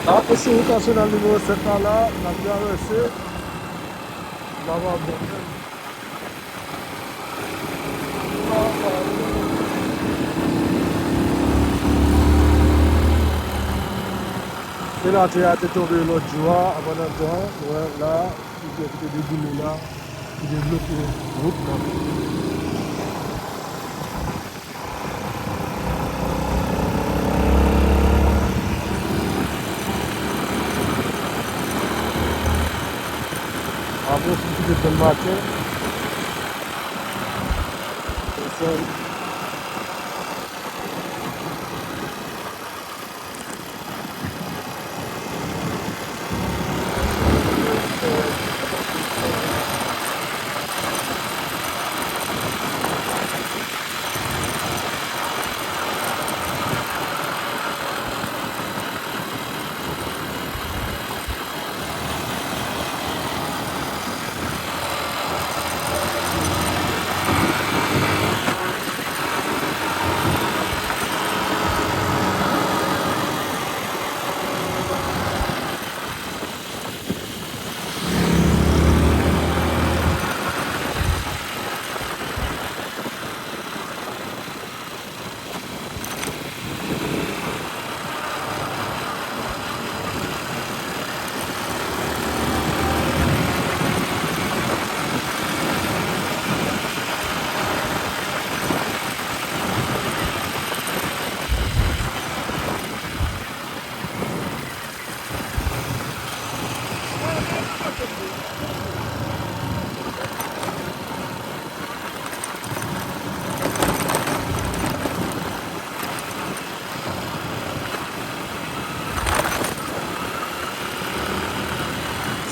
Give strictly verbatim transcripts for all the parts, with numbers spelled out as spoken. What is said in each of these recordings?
Apre sou wout nasyonal nimewo sèt la, la, n ap travèse Lavabòn. Se la tè a te tonbe lòt jou a, pandan tan, nou wè la, li te, li te deboule la, li te bloke wout la. Apre, si w kite bèl maten, se sèl.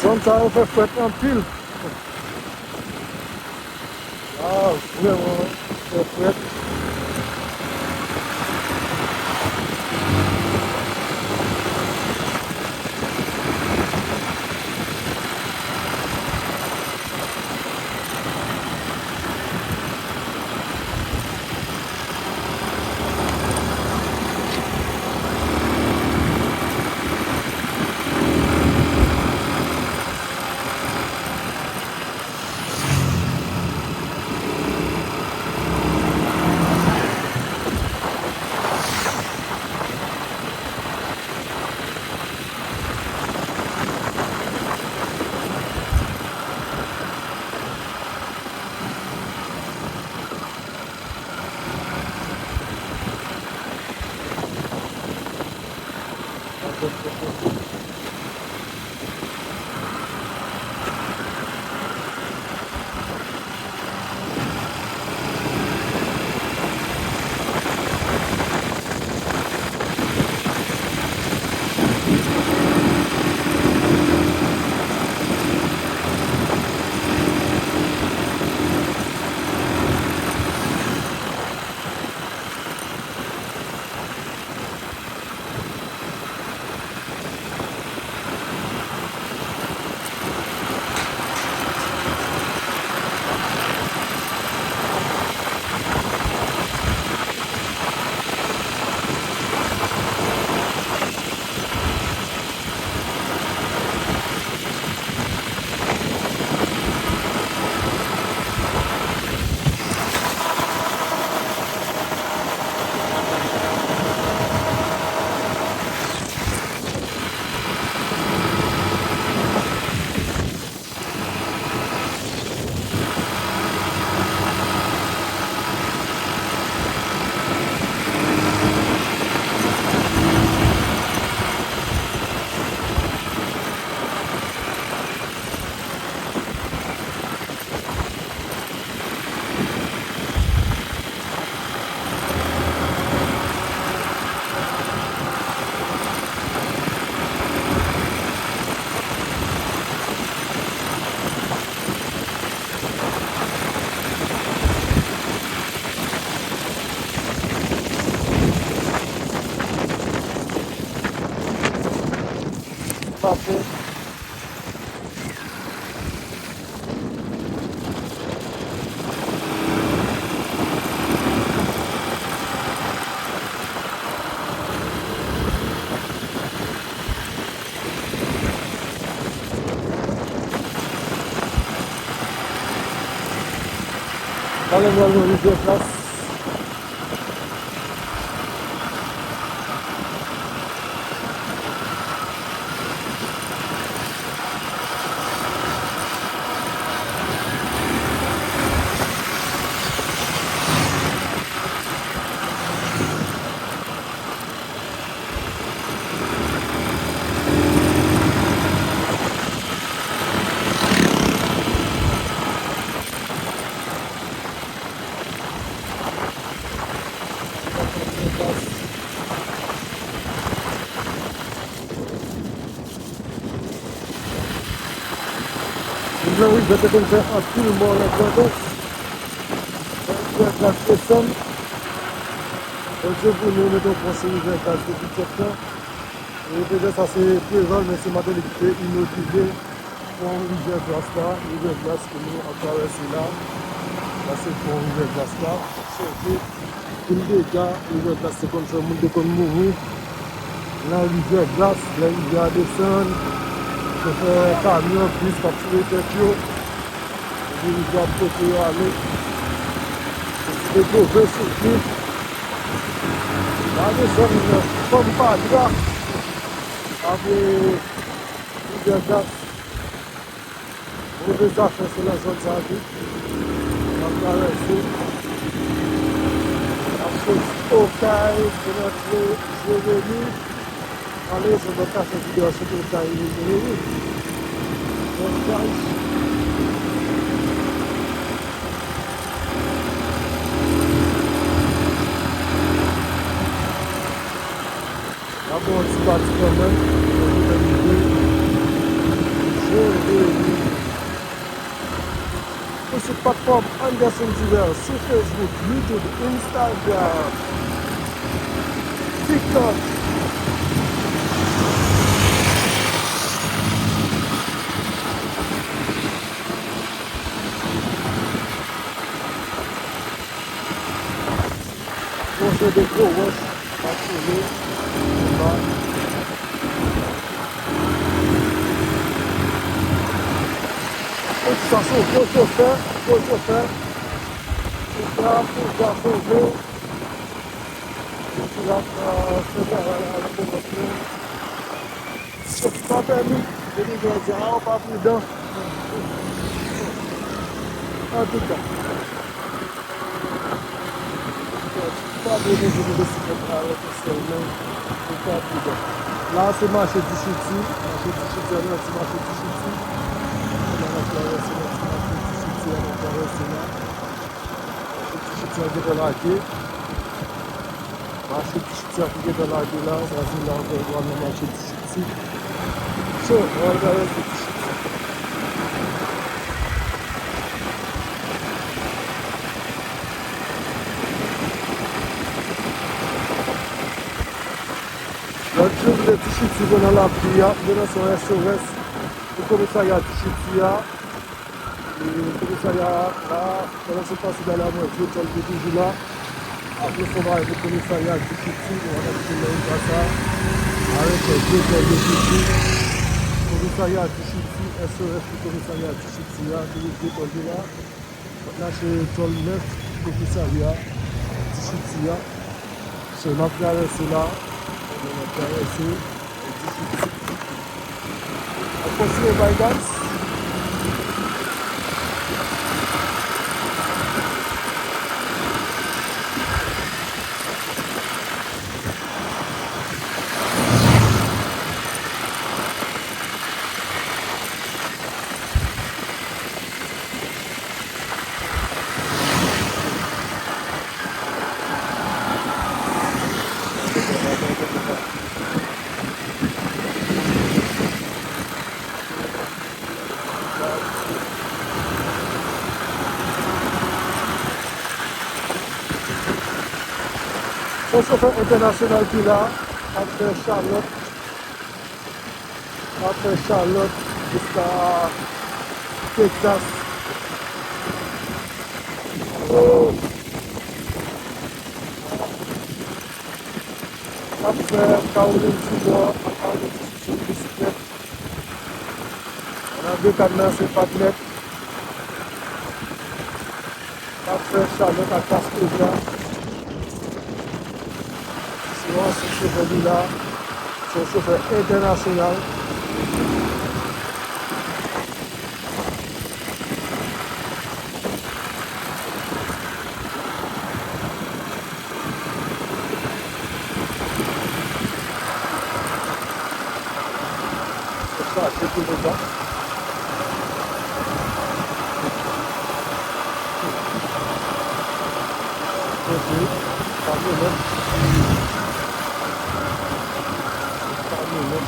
Zòn sa yo fè frèt anpil. Waw, vrèman fè frèt. Pase. Talè n pral nan Rivyè Glas. Rivyè Glas te konn fè anpil mò nan Grandans. Lè Rivyè Glas desann, Bondye pou nou, nou te panse Rivyè Glas depi kèk tan. E petèt sa se Preval, men se Martelly ki te inogire pon Rivyè Glas la, Rivyè Glas ke nou ap travèse la. Sa se pon Rivyè Glas la. Chanje anpil dega, Rivyè Glas te konn fè moun te konn mouri nan Rivyè Glas, lè rivyè a desann, chofè kamyon, bis k ap tire tèt yo, epi rivyè ap pote yo ale. Se de move souvni. Gade zòn Fanm Padra apre Rivyè Glas. Move zafè se nan zòn sa tou. N ap travèse. N ap soti Okay pou n antre Jeremi. Malezman, m pa ka fè videyo a soti Okay e Jeremi. Bon, guys. N ap pran yon ti pati kanmenm. Pou sou platfòm Anderson Divers sou Facebook, YouTube, Instagram, TikTok. Gon jan de gwo wòch k ap koule anba. Sa se yon gwo chofè, gwo chofè. Chofè a, chofè a, chofè. Epi l ap, euh, fè travay la nan moman. Chofè pa pèmi, depi jodi a, ou pa pridan. Antouka, pa dwe monte motosiklèt avèk yon sèl men, ou pa pridan. La a se mache Tichiti, mache Tichiti a, nan ti mache Tichiti. Pandan n ap travèse nan ti mache Tichiti a, n ap travèse la. Mache Tichiti a gentan lage. Mache Tichiti a ki gentan lage la, sa se la ankò nou pral nan mache Tichiti. So, nou pral travèse Tichiti. Lòt jou m te Tichiti pandan lapli a, m te nan son S O S pou komisarya Tichiti a. E komisarya a la, pandan se pase la, la mwen vye tòl yo toujou la. Ap nou fè bagay pou komisarya Tichiti, nou ann ap di men sa sa. Arete vye tòl yo toujou. Komisarya Tichiti, S O S pou komisarya Tichiti a, toujou vye tòl yo la. N ap mache tòl nèf komisarya Tichiti a. So, n ap travèse la. N ap travèse Tichiti. N ap kontinye bay gaz. Yon chofè entènasyonal ki la, ap fè Charlotte. Ap fè Charlotte jiska Texas. Ap fè Caroline du Nord ak Caroline du Sud sou bisiklèt. Nan de kad nan se patnè. N Ap fè chalè k ap pase deja. Se yon ansyen chofè ki la. Se yon chofè entènasyonal. Sa se tou konsa. Ok. Kamyonèt. Kamyonèt.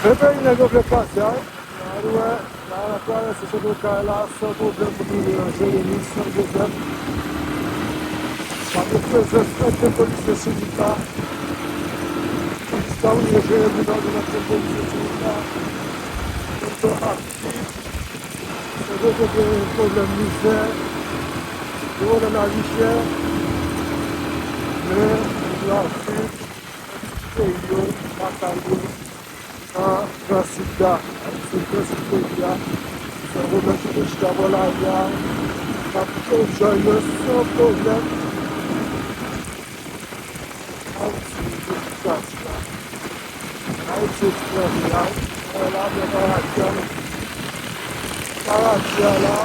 Men peyi nèg yo vle pase a wi. Ann wè, la n ap travèse Chantokay la san pwoblèm pou nou rive nan Jeremi, San Jozèf. Pa gen prezans antre polisye sou wout la. Jiska w rive Jeremi, w ap jwenn antre polisye sou wout la. Tout tan ap vit. Se kote gen pwoblèm mizè, gen pwoblèm lavi chè, men nou ap viv nan ti peyi yo, lakay yo, nan Gran Sid la, nan Gran Sid peyi a. Se yon pwoblèm ki te chita bò lari a, n ap enjoy yo san pwoblèm. Ayiti, se ti pati la. Ayiti, se ti pati la. Wè la, men paradi a. Paradi a la.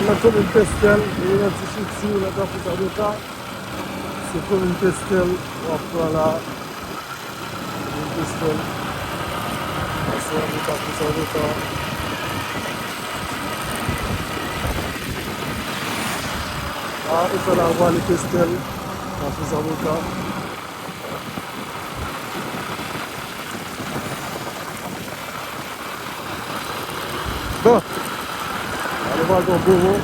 Nan komin Pestèl, nou nan ti chit sou nan Kafou Sadoka. Se komin Pestèl w ap pran la. Komin Pestèl. Pase antre Kafou Sadoka. A, e sa la, w ale Pestèl, Kafou Sadoka. Bon. Alò, pa gon bobo.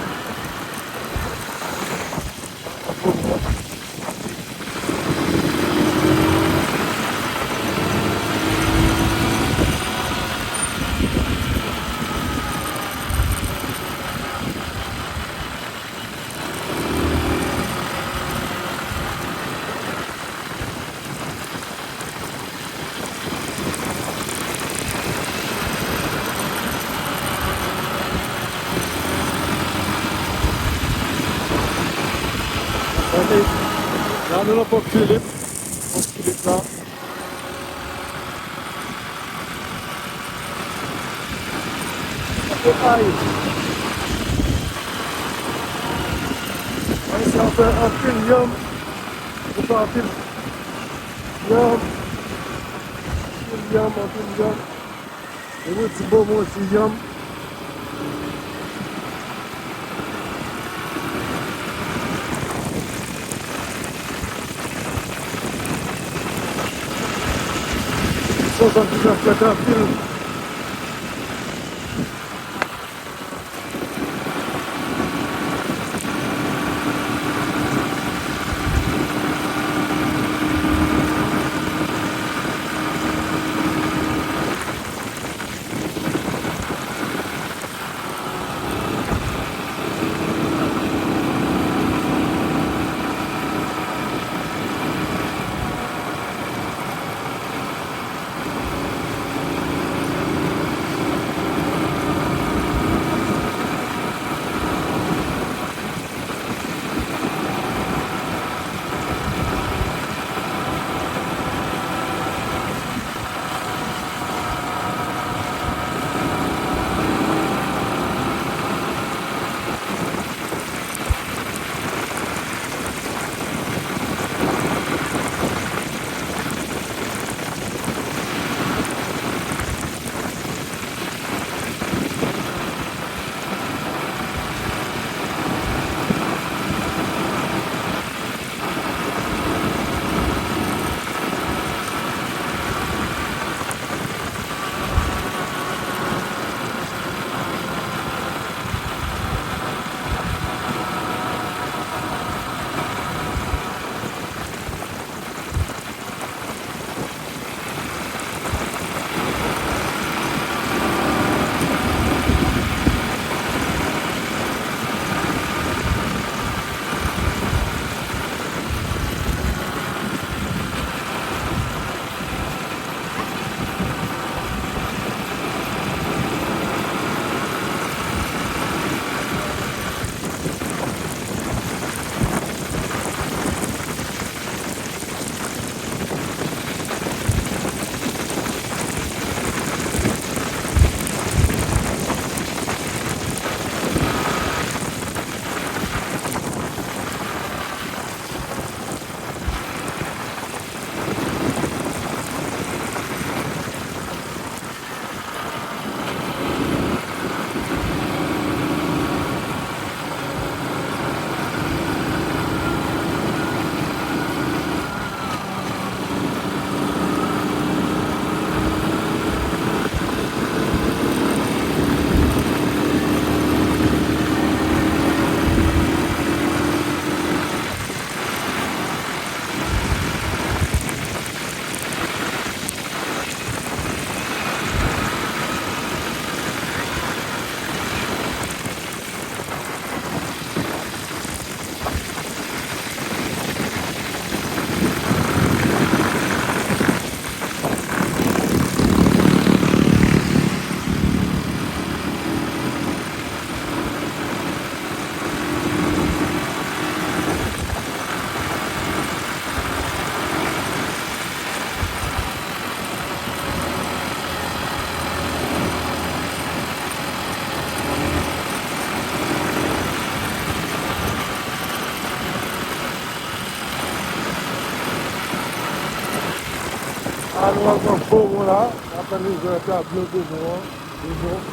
Gade, la nou nan Pòt Filip. Pòt Filip la. Ay. Ay, sa fè anpil yanm. Ou fè anpil yanm. Anpil yanm, anpil yanm. Ou di bon, bon, ti yanm. Son sa ki fè fèt anpil. Pral pran fo bon la, apre nou jwe tablo de bon an, de bon.